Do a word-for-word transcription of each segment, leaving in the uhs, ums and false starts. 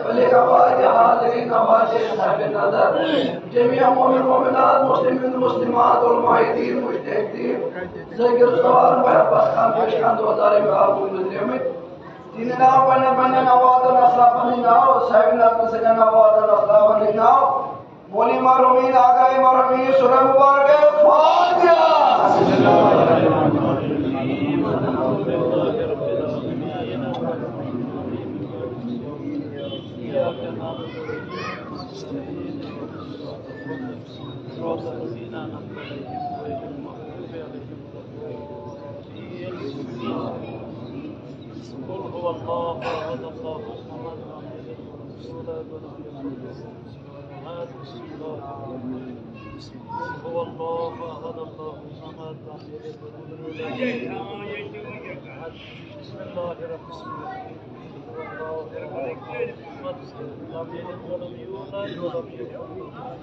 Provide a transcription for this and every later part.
بلکہ واریاہ حاضرین نوازش صاحب نظر، جميع مومن مومنات، مسلمین مسلمات، علماء دین، مجتہدین، ذاکر سوار، محبت خان، پیش خان، دوزار امام گزریمت۔ تہندِ ناو پننٮ۪ن پننٮ۪ن نوازن اسلافن ہٕنٛدۍ ناو، صاحب نظر سٕنٛدٮ۪ن نوازن اسلافن ہٕنٛدۍ ناو۔ مولوی مرحومین، آقای مرحومین، سورہ مبارکہ فاتحہ۔ قل هو الله احد، الله الصمد، لم يلد ولم يولد ولم يكن له كفوا احد. بسم الله الرحمن الرحيم. قل هو الله احد، الله الصمد، لم يلد ولم يولد ولم يكن له كفوا احد. بسم الله الرحمن الرحيم. قل هو الله احد، الله الصمد، لم يلد ولم يولد ولم يكن له كفوا احد.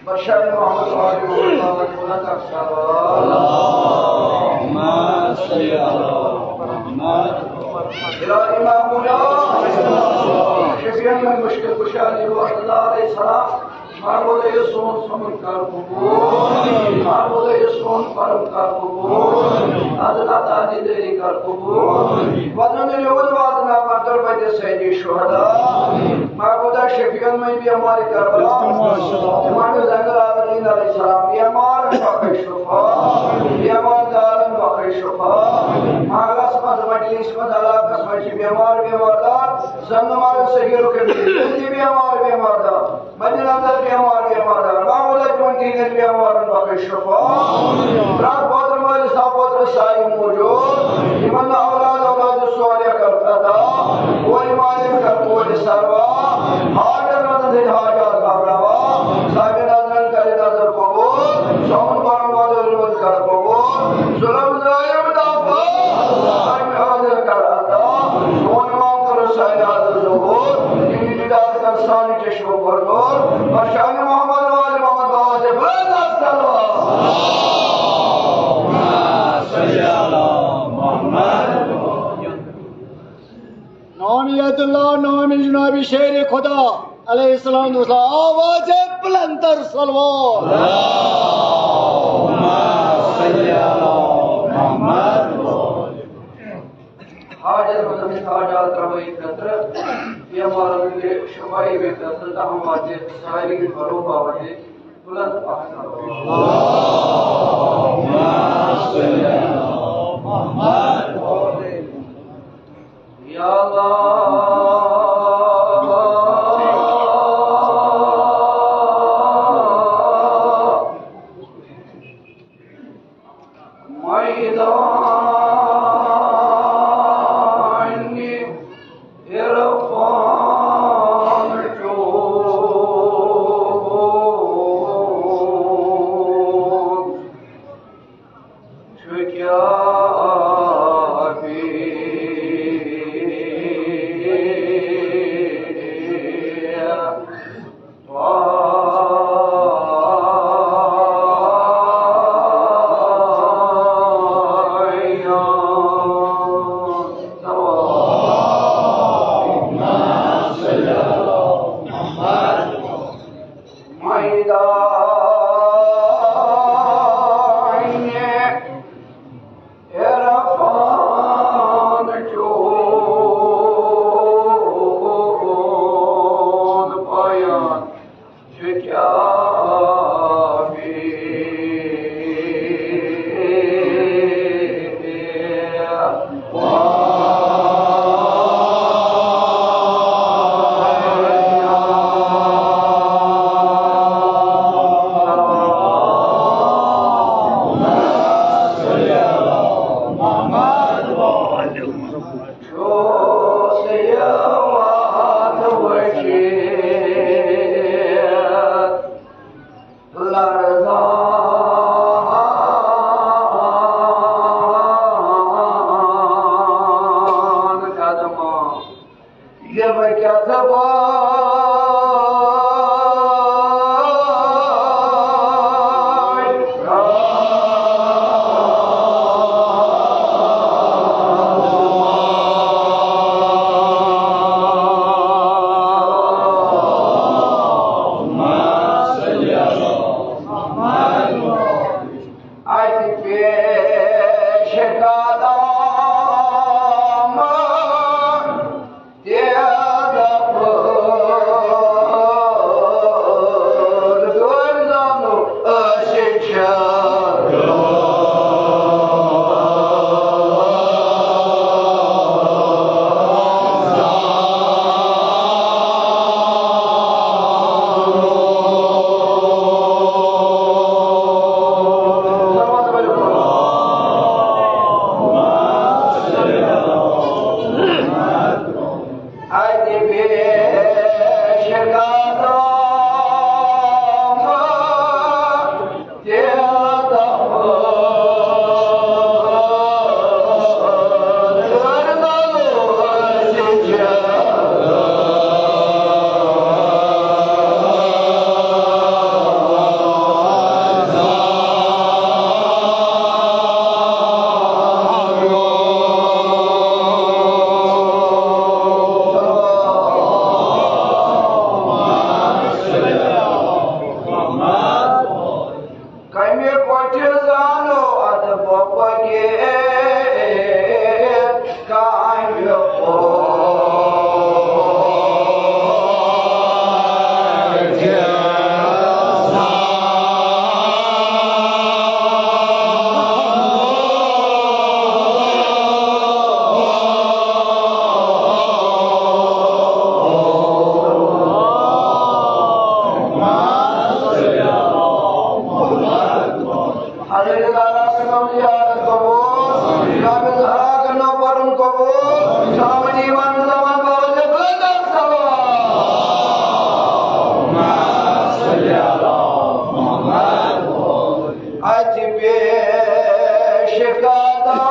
بشار محمد وآل محمد وآل محمد أكثر. اللهم صل على محمد. يا إمامنا، شفيعنا من مشكل كشا علي وقت الله عليه السلام. محمود یہِ سون سمن کر قبول۔ محمود یہِ سون فرم کر قبول۔ حضرت علی دری کر قبول۔ وطن یود واتنا پر تربت سید شہدا۔ محمود شفیع المئی بیمار کربلا۔ امام زین العابدین علیہ السلام بیمار بخش شفا۔ بیمار دارن بخش شفا۔ محلس مز مجلس مز علاقس مز بیمار بیمار دار۔ زن نماز صغیر کے بیمار بیمار دار۔ مدینہ اندر بیمار بیمار، محمود اجمل دین بیمار بخش شفا۔ برات بدر مول صاحب بدر سائی موجود۔ یمن اولاد اولاد صالح کر عطا۔ اور مالک کر قوت سروا۔ حاجت مند حاجات بابراوا۔ صاحب نظرن کر نظر قبول۔ سون بارن واجر مند کر قبول۔ ظلم ظالم دافا۔ صاحب حاضر کر عطا۔ سون امام کر سائی حاضر ظہور۔ دین دیدار کر سانی چشم بردور، بشان محمد وآل محمد بآواز بلند از تلوار. نام ید اللہ، نام جناب شیر خدا علیہ السلام دوسرا آواز بلندر سلوار. حاجت مندن ہٕنٛدۍ حاجات رَوٲیی خٲطرٕ، بیمارن ہٕنٛدِ شفٲیی خٲطرٕ، تہٕ ہم واتہِ سارِوٕے بروبا واتہِ بلند آسان۔ یا اللہ۔ میدان عرفان چون چھ کیا پیش قدم تیرا پُتر گردن أسۍ چھِ۔ اَتہِ پیش قدم تیرا پُتر گردن أسۍ چھِ۔ کمہِ پٲٹھۍ زانو ادب پٲٹھۍ کامہِ پٲٹھۍ؟ حضرت دادا کٔرنو زیارت قبول، قابل حق کٔرنو پرُن قبول، سامنی من زمان باوجہ قدر سلام۔ اَتہِ پیش قدم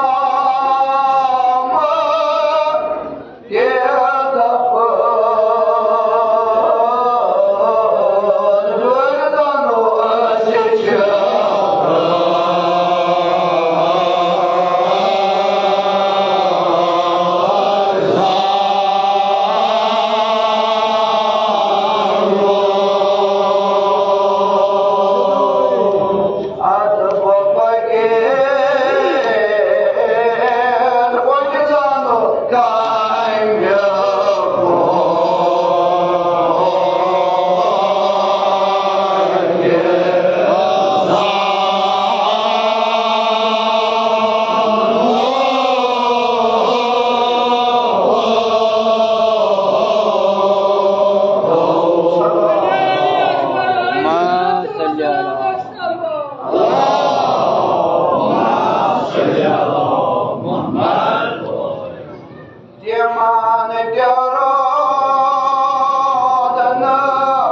تِمن تہِ روٗد نہٕ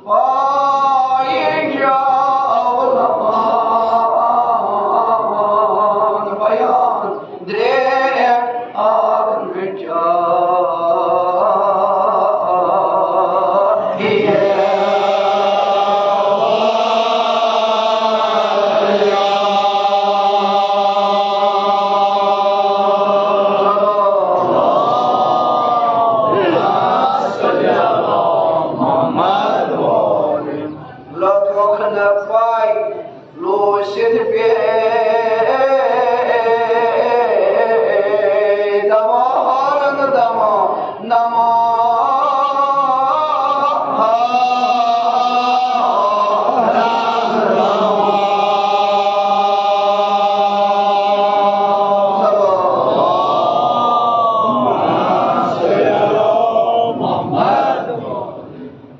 پایہِ جاوٕ لبان بیان درٛے آو نہٕ چاہیے۔ لوٚگُکھ نہٕ پَے لوٗسِتھ پیٚیہِ دَمارَن دَما نَما۔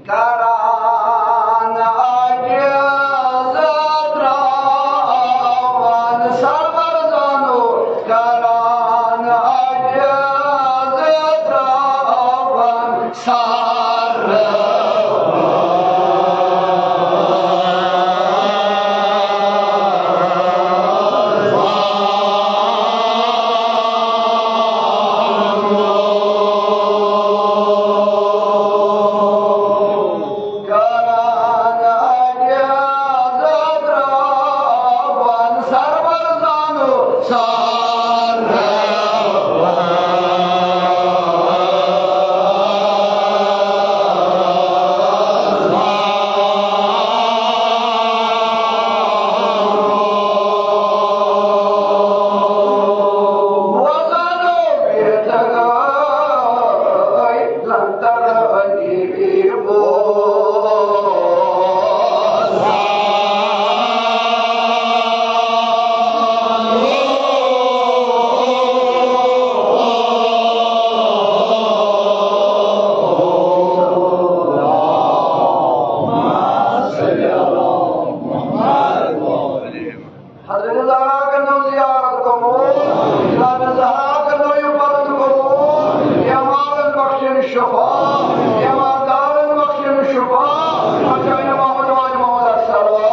کران عجز تراوان سرور زانو، کران عجز تراوان سرور۔ زیارت قبول، جناب زہرا کٔرنٲیِو پنُن قبول، بیمارن بخشن شفا، ایماندارن بخشن شفا، بچٲیِو محمد واجہِ محمد اکثر۔ اللهم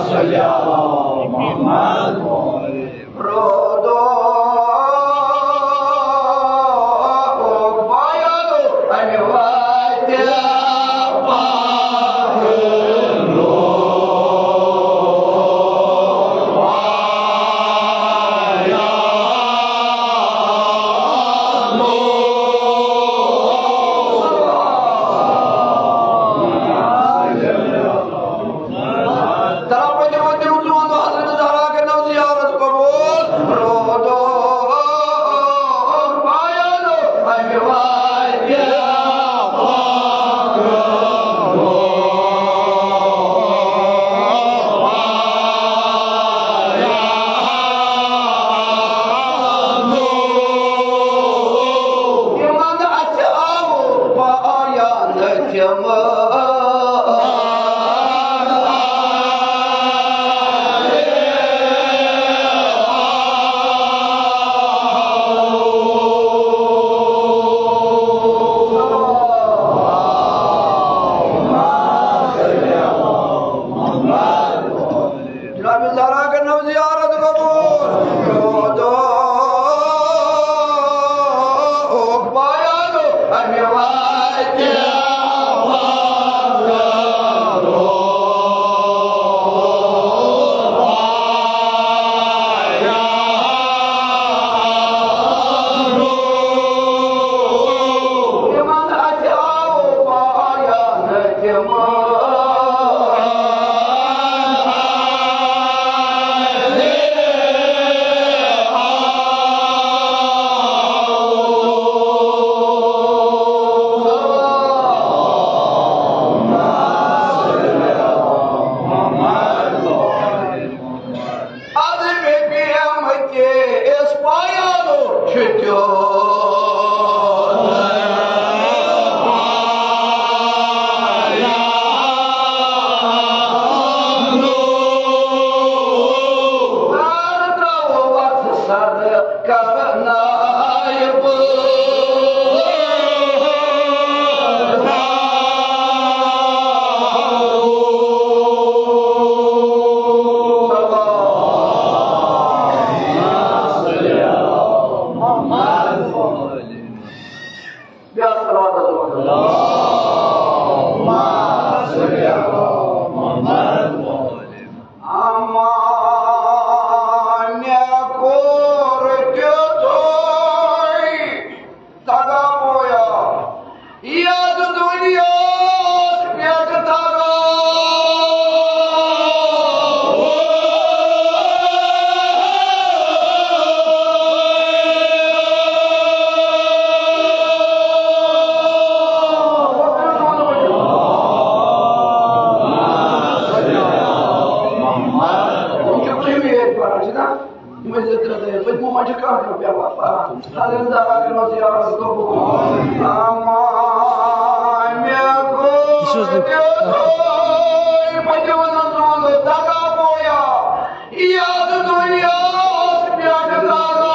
صل على محمد۔ رودو بیانو امہِ وتہِ پکھ۔ ترا پٔتِم وقتہِ روٗدمُت حضرت زہرا کٔرنو زیارت قبول۔ رودو پایانو امہِ وتہِ تِمن اَتھِ آوُر پایان تِم۔ جناب زہرا کٔرنو زیارت قبول۔ رودو بیانو امہِ وتہِ تِمن اَتھِ آوُر پایان تِم۔ از مےٚ پیٚم کیس پایانو چھُ تیوٗت۔ کر ترٛاوو وَتھ سر کرناے بہٕ۔ بیٚیہِ صلوات حضور۔ اللهم صل على محمد۔ اما مےٚ کوٚر تیُتھُے دغا پویا، یتھ دُنیاہَس پٮ۪ٹھ دغا۔ یِمَے زٕ ترٛےٚ دۄہ پٔتمہِ منٛز چھِ کانٛہہ نہٕ پٮ۪وان پَران۔ اَلحمدُلِللہ، رَبِّ نَصِر یارَس قبوٗل۔ اَما مےٚ گوٚو یہِ چھُ حظ تۄہہِ تیُتھُے پٔتِم زٕ دۄہ دَگا بویا، یَتھ دُنیاہَس پٮ۪ٹھ دَگا۔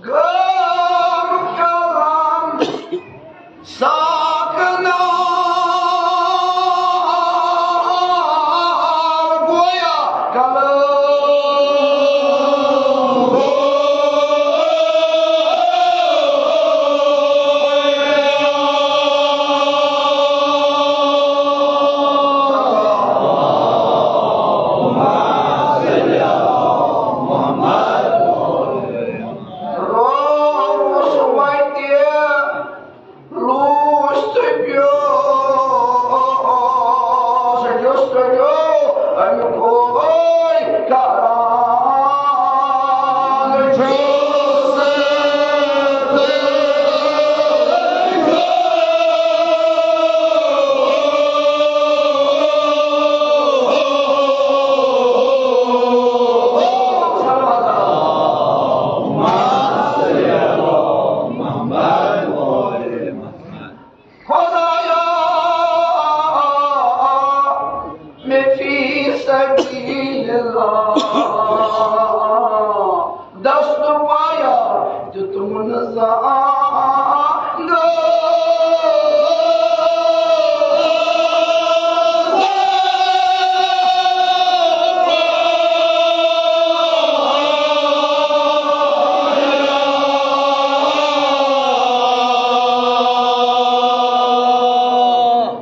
غم کرم ساکنا گویا کلم۔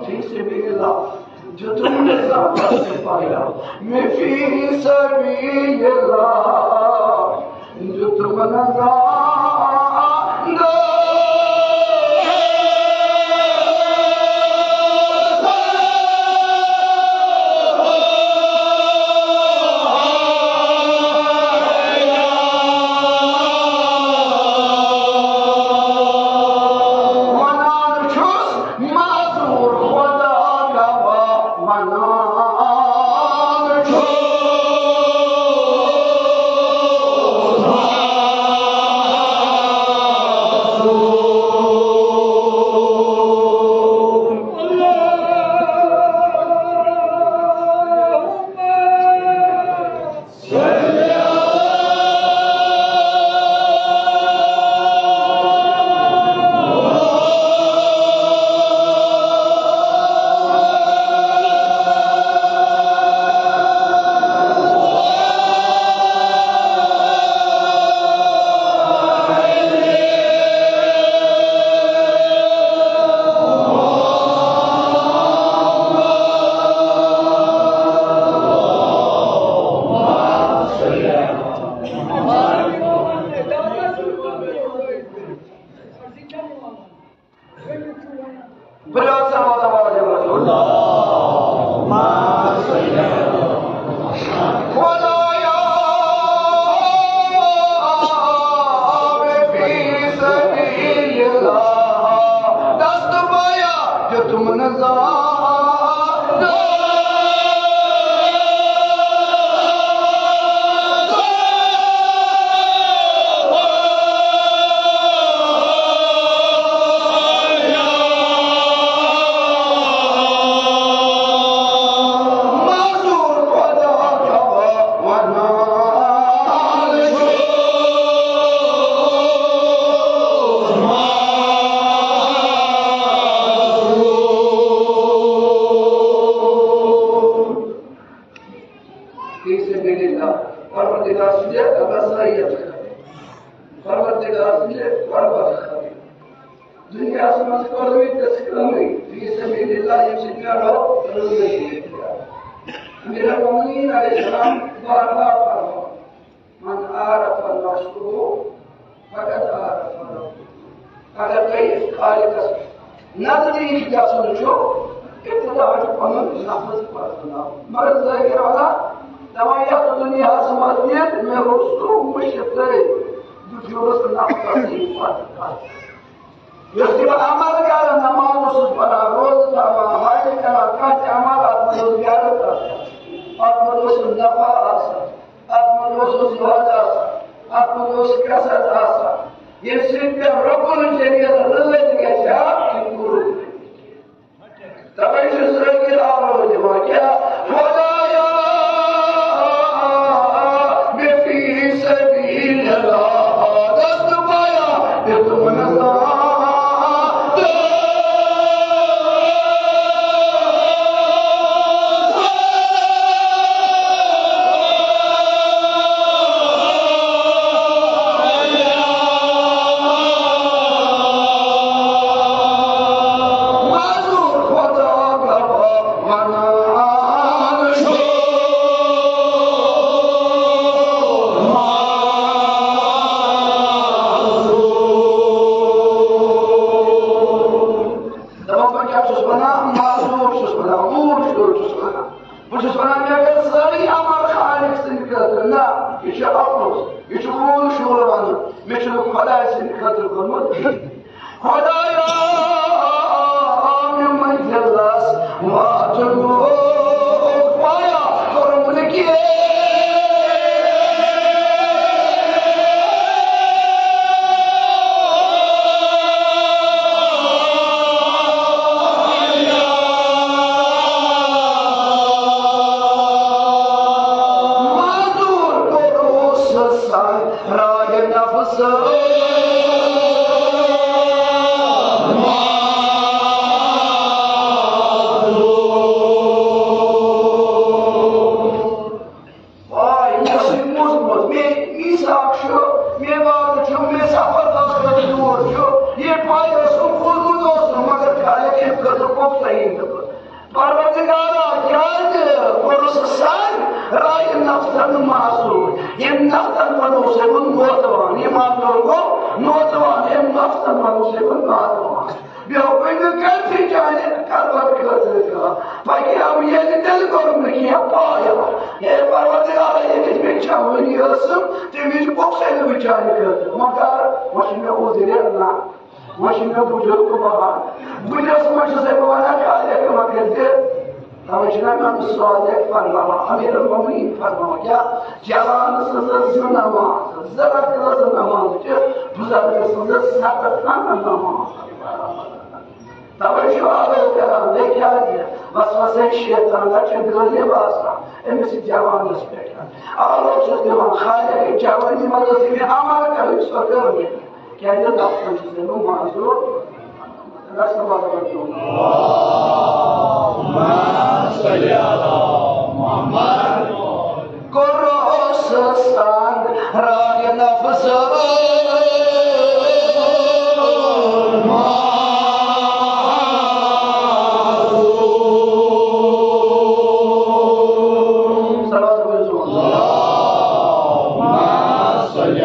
في سبيل الله. دیُتُم نہٕ زانٛہہ پونٛسہٕ پگاہ مےٚ فی سبیل اللہ۔ دیُتُم نہٕ زانٛہہ۔ وَنان چھُس معذور خدا گواہ، وَنان چھُس۔ برات سلامت آواز ہے۔ خدایا، فی سبیل اللہ، دست بایا، جو تم نظر۔ فی سبیل اللہ، پروردگار سٕنٛدِ رضایت خٲطرٕ۔ پروردگار سٕنٛدِ پروردگار۔ دُنیاہَس منٛز کٔر مےٚ تِژھ کٲمٕے، فی سبیل اللہ، ییٚمہِ سۭتۍ مےٚ رۄب رٲضۍ گژھِ۔ امیر المومنین علیہ السلام بار بار فرماوان، من عرف نفسه فقد عرف ربه۔ اگر تۄہہِ خالقس نزدیٖک گژھُن چھُ، ابتدا چھُ پنُن نفس پرزناوُن۔ مگر ظٲہر والا دپان، یتھ دُنیاہس منٛز ییٚتہِ مےٚ روٚستُو مٔشِتھ تٔرۍ، بہٕ پھیوٗرُس نفسس سۭتۍ پتہٕ پتہٕ۔ یُس تہِ بہٕ عمل کرٕ، نماز اوسُس پران، روزٕ تھاوان، حج کران، کانٛہہ تہِ عمل، اتھ منٛز اوس غیرت آسان، اتھ منٛز اوس نفع آسان۔ اتھ منٛز اوس زہد آسان، اتھ منٛز اوس کثرت آسان، ییٚمہِ سۭتۍ مےٚ رۄب الجلیل رٲضۍ گژھِ ہا، تِم کوٚرُکھ۔ توے چھُ ذٲکِر آواز دِوان، کیٛاہ؟ خدایا، مےٚ فی سبیل اللہ دست پایا، مےٚ تُم نظر۔ دپان، بہٕ کیٛاہ چھُس وَنان؟ معذور چھُس وَنان، اوٗر شُر چھُس وَنان۔ بہٕ چھُس وَنان، مےٚ گٔے سٲری عمل خالق سٕنٛدِ خٲطرٕ۔ نہ، یہِ چھُ اَپُز، یہِ چھُ اوٗر شُر وَنُن۔ مےٚ چھُنہٕ خۄداے سٕنٛدِ خٲطرٕ کوٚرمُت۔ خۄدایا، مےٚ منزلَس واتُن اوس، پایا کوٚرُم نہٕ کینٛہہ۔ معذور کوٚرُس سن راے نفس۔ حساب چھُ، مےٚ وعدٕ چھُ، مےٚ سفر ٲخرت دوٗر چھُ، یہِ پَے ٲسٕم، بوٗزمُت اوسُم، مگر خالق ییٚمہِ خٲطرٕ پوٚک صحیح نہٕ۔ پروردگارا، کیٛازِ کوٚرُس سانہِ رایہِ نفسن معذور؟ ییٚمہِ نفسن بنووسے بہٕ نوجوان، ایمان لوگو، نوجوان، ییٚمہِ نفسن بنووسے بہٕ نوجوان۔ بیٚیہِ کُنہِ کٲفی چانہِ کربت خٲطرٕ کانٛہہ۔ پکیام ییٚلہِ تیٚلہِ کوٚرُم نہٕ کینٛہہ پایہ۔ ہے پروردگارا، ییٚمِچ مےٚ چاوٕنی ٲسٕم، تَمِچ بۄکسے نہٕ بہٕ چانہِ خٲطرٕ۔ مگر وۄنۍ چھُ مےٚ عذرِ نہ، وۄنۍ چھُ مےٚ بُزرگ بہار۔ بہٕ چھُس، وۄنۍ چھُسے بہٕ وَنان، خالق، وۄنۍ کٔرۍ زِ۔ توے چھُنہ مےٚ صادق فرماوان، امیر المومنین فرماوان، کیٛاہ؟ جوان سٕنٛز زٕ نماز، زٕ رکعت نماز چھِ بُزرگ سٕنٛز ستتھ نماز۔ توے چھُ آلو کران، بیٚیہِ کیٛازِ؟ وسوسے شیطان چھُ غٲلب آسان أمِس جوانس پٮ۪ٹھ۔ آلو چھُس دِوان خالق جوانی منٛز ٲس یہِ عمل کرٕنۍ، سۄ کٔر نہٕ۔ کیٛازِ؟ لفظن چھُس نہٕ بہٕ معذور۔ رسول اللہ۔ کوٚرُس تنگ رنگ نفس معذور۔ صلوات بوزو۔ اللہم صل علی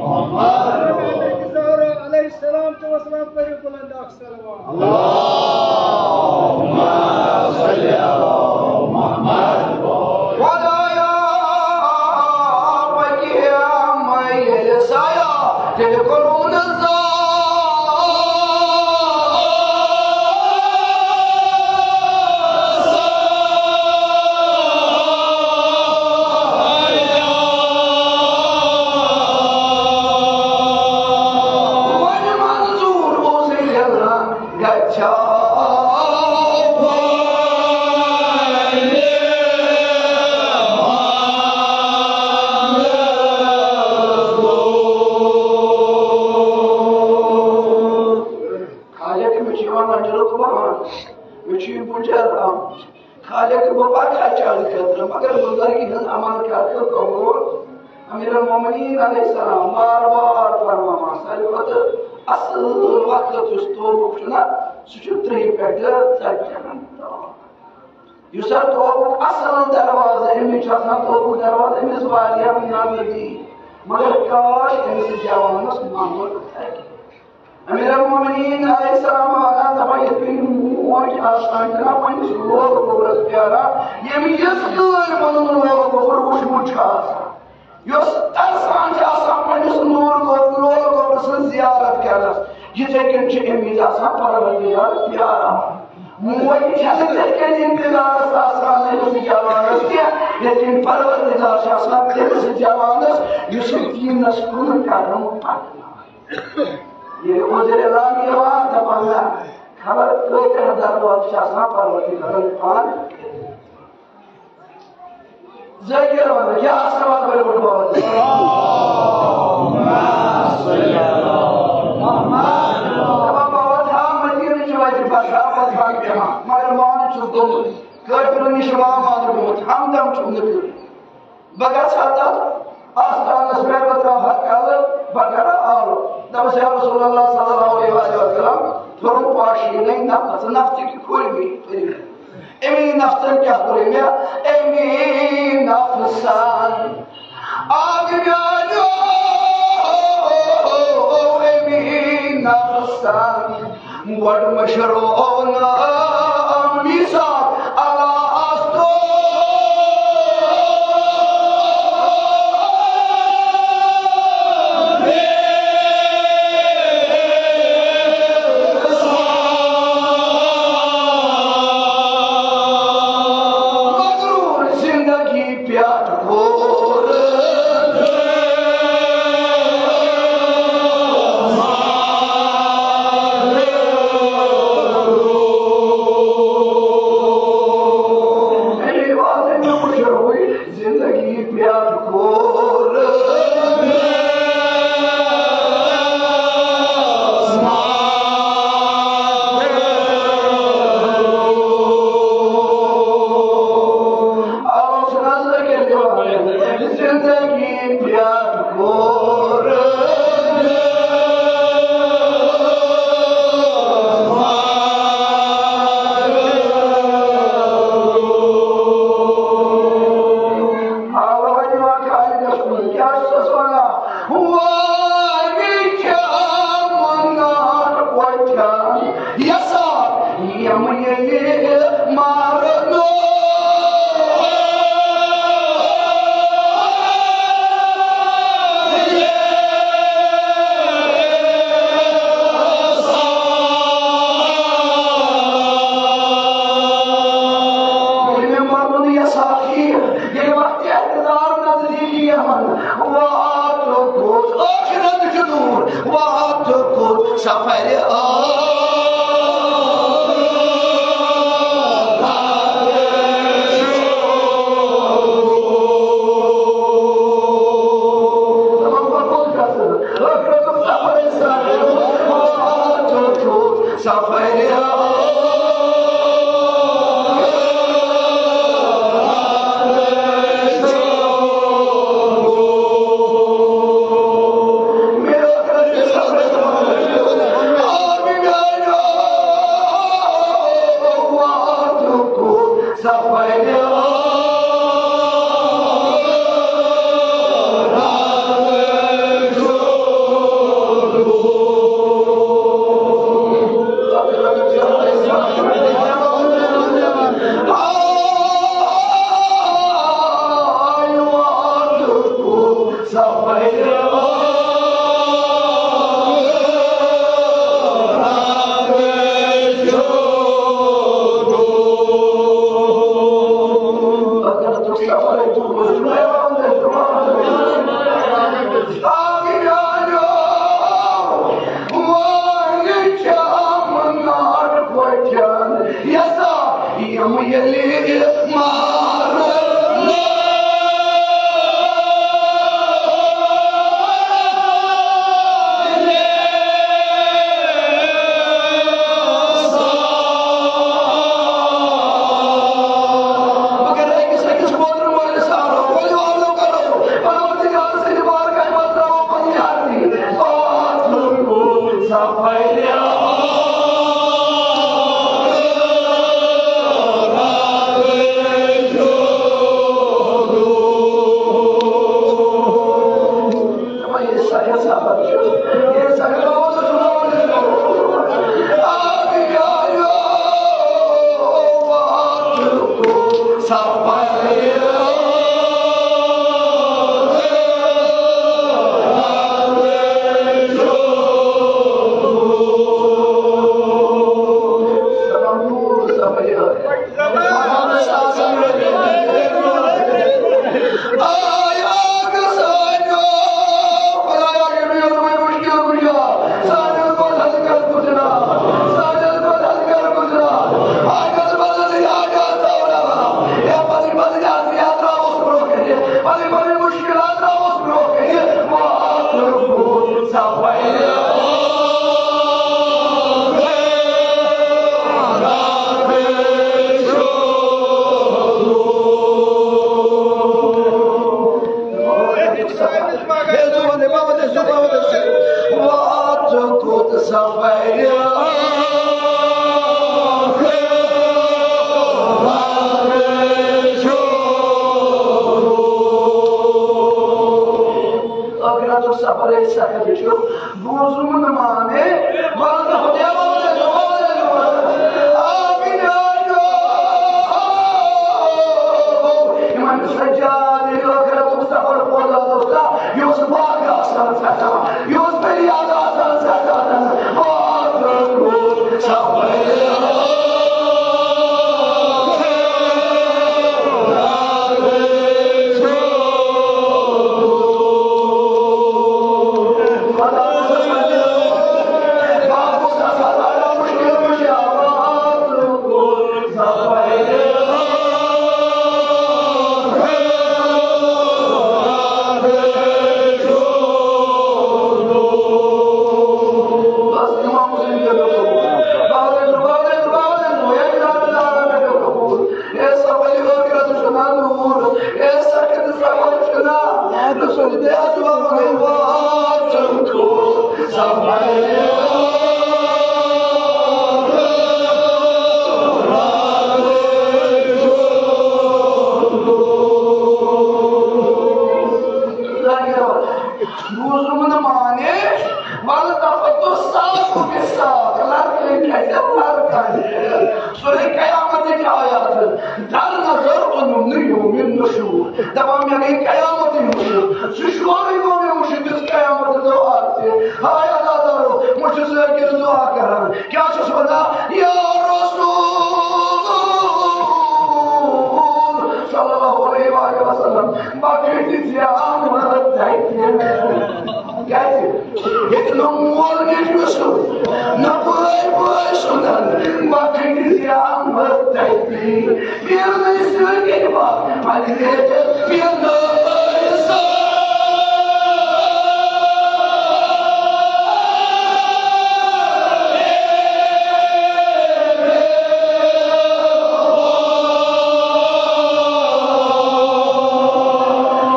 محمد۔ حضرت زہرا علیہ السلام تو وسلام پر بلند اکثر۔ اللہم صل علی محمد۔ خدایا، پکیام ییٚلہِ سایہ تیٚلہِ کوٚرُن زال۔ وۄنۍ منظور اوسُے یلہٕ۔ گژھِ ہا خالق، مےٚ چھُ یِوان نظرُک بہان، مےٚ چھُ یہِ بُجر آمُت۔ خالق، بہٕ پکہٕ ہا چانہِ خٲطرٕ، مگر بُزرگی ہٕنٛز عمل کر تہٕ قبول۔ امیر المومنین علیہ السلام بار بار فرماوان، ساروی کھۄتہٕ اصل وقت یُس توبُک چھُ نہ، سُہ چھُ ترٛیٚیہِ پٮ۪ٹھ ژتجی ہن تام۔ یُس ہا توبُک اصل دروازٕ، أمِس چھُ آسان توبُک دروازٕ أمِس واریاہ نزدیٖک، مگر کاش أمِس جوانس مانُن تگہِ۔ امیر المومنین علیہ السلام ونان، دپان، یِتھ کٔنۍ موج آسان چھِ نہ پننِس لول گوبرس پیاران، ییٚمۍ یِژھ کٲلۍ پنُن لول گوبر وُچھمُت چھُ آسان، یۄس ترسان چھِ آسان پننِس لول گوبر، لول گوبر سٕنٛز زیارت کرنس، یِتھے کٔنۍ چھِ أمۍ وِزِ آسان پروردگار پیاران۔ موج چھنہٕ تِتھ کٔنۍ انتظارس آسان أمِس جوانس کینٛہہ، یِتھ کٔنۍ پروردگار چھُ آسان تٔمِس جوانس، یُس یہِ دیٖنس کُن قدم پکناوان۔ ییٚلہِ عذر اعلان یِوان، دَپان، نہ، خبر کۭتیٛاہ دروازٕ چھِ آسان پروردگارن پانہٕ۔ ذٲکِر وَنان، کیٛاہ آسہٕ وَنان، بٔڑۍ بٔڑۍ بٲتھ۔ دَپان، بہٕ وَسہٕ ہا مدیٖنہٕ چہِ وَتہِ، بہٕ ہا بہٕ ہا بیٚہمہٕ ہا، مگر مانہٕ چھُس گوٚمُت۔ کٲفرَن نِش چھُ مانہٕ گوٚمُت، ہمدم چھُم نہٕ کٔرمٕژ۔ بہٕ گژھٕ ہا تَتھ آستانَس پٮ۪ٹھ، بہٕ ترٛاوٕ ہا کَلہٕ، بہٕ کَرٕ ہا آلو۔ دوٚپُس، یا رسول اللہ صلی اللہ علیہ وآلہ وسلم، پھوٚرُم پاشیٖنٕے نفس، نفسٕکۍ کھُلۍ مےٚ کٔرۍ مےٚ۔ أمی نفسَن کیٛاہ کوٚر مےٚ؟ أمی نفسَن۔ آ میٛانیو، أمی نفسَن۔ گۄڈٕ مٔشرو نہٕ میٖثاق اللہ استو۔ مغرور زندگی پیار وۄنۍ کیٛاہ مُنار وۄتھن یَسا یِم ییٚلہِ مَرنو۔ ییٚلہِ مےٚ مَرُن یَسا یہِ، ییٚلہِ وقتِ احتضار نزدیٖک یِیَن، واتُکھ ٲخرت جنوٗر، واتُکھ سفرِ ٲخرت۔ دَپان، وۄنۍ کوٚت گژھٕ؟ ٲخرتُک سفر ٲسۍ کران، واتُکھ سفرِ ٲخرت۔ یَسا یِم ییٚلہِ مَرنو۔ مگر أکِس أکِس ووترٕ مٲلِس آرو، ؤلِو آرو کرو، پروردگار سٕنٛدِ بارگاہہِ منٛز ترٛاوو پنٕنۍ عرضی۔ پاتھ لوٚگ سفرِ ٲخرتُک سفر ٲسۍ سفر چھُ۔ بوٗزُم نہٕ مانے، وَلہٕ خۄدایا، وَلہٕ، وَلہٕ، وَلہٕ۔ آمین، آمین۔ یِمن سجاد ییٚلہِ ٲخرتُک سفر بوزان اوس نا، یہِ اوس باغ آسان ژَٹان، یہِ اوس دریا آسان ژَٹان۔ باغ اوس سفر۔ اے سفرِ ٲخرت چھُنا نوٗر، اے سخت سفر چھُنا۔ رسول دے دعا وَنَے واتُن کوٚت سفرِ۔ بوٗزُم نہٕ معنی، والتفت الساق بالساق، لڑکہٕ کھسہِ لڑکہٕ۔ سورہ قیامتٕچ آیات، در نظر اوٚنُم نہٕ یومِ نشور۔ دپان مےٚ گٔے قیامتٕے مٔشِتھ۔ سُہ شورٕے گوٚو مےٚ مٔشِتھ، یُس قیامت دۄہ آسہِ۔ ہاے عزادارو، بہٕ چھُس أکِس دعا کران۔ کیٛاہ چھُس ونان؟ یا رسول صلی اللہ علیہ وآلہ وسلم، بخشِ زیان وَتَے۔ کیٛازِ؟ ییٚتہِ نہٕ مول نِش گوٚژھ، نہ بٲے بٲے سُنٛد، بخشِ زیان وَتَے۔ پیرنٕے سۭتۍ ییٚلہِ بہٕ پننہِ پیرنٕے سۭتۍ۔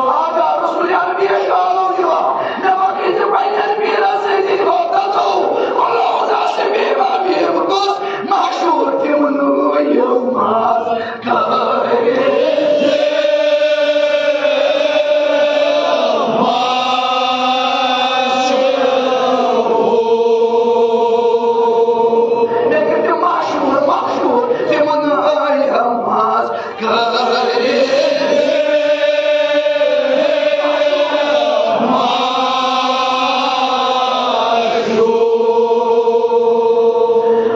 آقا رسول عربی شالو دِوان، مےٚ وقت پننٮ۪ن پیرن سۭتۍ وقت تو، اللہ عزا سے بے بابی بکس، محشور تِم نوٗ یِم آز۔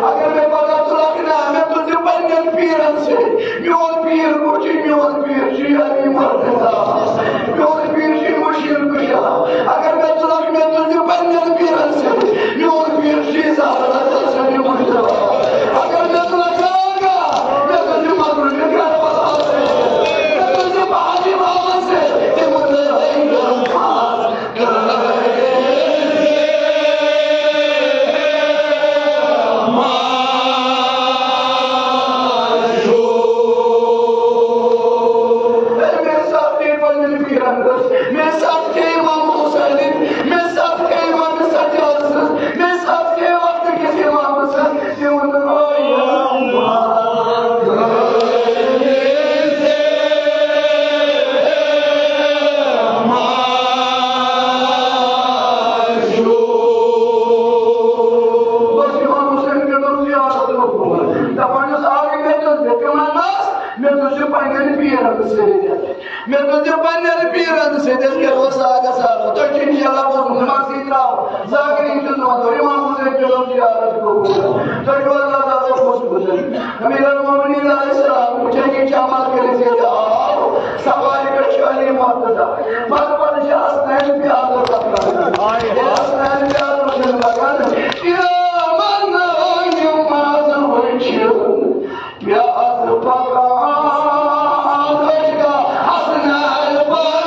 اگر مےٚ پگاہ تُلکھ نا، مےٚ تُلزِ پننٮ۪ن پیرن سۭتۍ۔ میون پیٖر کُس چھُ؟ میون پیٖر چھُ علی مرتضی۔ میون پیٖر چھُ مُشیر کُشا۔ اگر مےٚ تُلکھ، مےٚ تُلزِ پننٮ۪ن پیٖرن سۭتۍ۔ میون پیٖر چھُ زہرا حسن مُشتبہ۔ اگر مےٚ تُلکھ آگاہ، مےٚ تُلزِ مغرب کربلا سۭتۍ۔ مےٚ تُلزِ بحری بابا سۭتۍ۔ تِم تُلزِ بس امام حسین پٮ۪ٹھ اوس یاد روٗدمُت۔ دپان اوس، آ، یہِ مےٚ دوٚپ، مےٚ تہِ وَن حظ، مےٚ دوٚپ، ژٕ پننٮ۪ن پیرن سۭتۍ۔ مےٚ دوٚپ، ژٕ پننٮ۪ن پیرن سۭتۍ، أسۍ کَرو ساگس سالو۔ تۄہہِ چھُ انشاءاللہ بوٗزمُت، نمازٕے ترٛاو۔ زاگری چھُس نہٕ وَنان، امام حسین پٮ۪ٹھ اوس یاد روٗدمُت۔ تۄہہِ چھُو اللہ تعالیٰ خوش وٕچھان۔ امیر المومنین علیہ السلام، وٕچھان، یہِ جمع کٔرِتھ ییٚتہِ آو، سوارِ پٮ۪ٹھ چھُ علی مرتضی۔ پتہٕ پتہٕ چھِ حسنین پیادٕ پکان۔ ییٚلہِ حسنین پیادٕ چھِ پکان، یِمن یِم آز وٕچھِ، پیادٕ پکان، حسنین پکان۔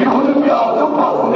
یُہُنٛد پیٛالہٕ پَکُن۔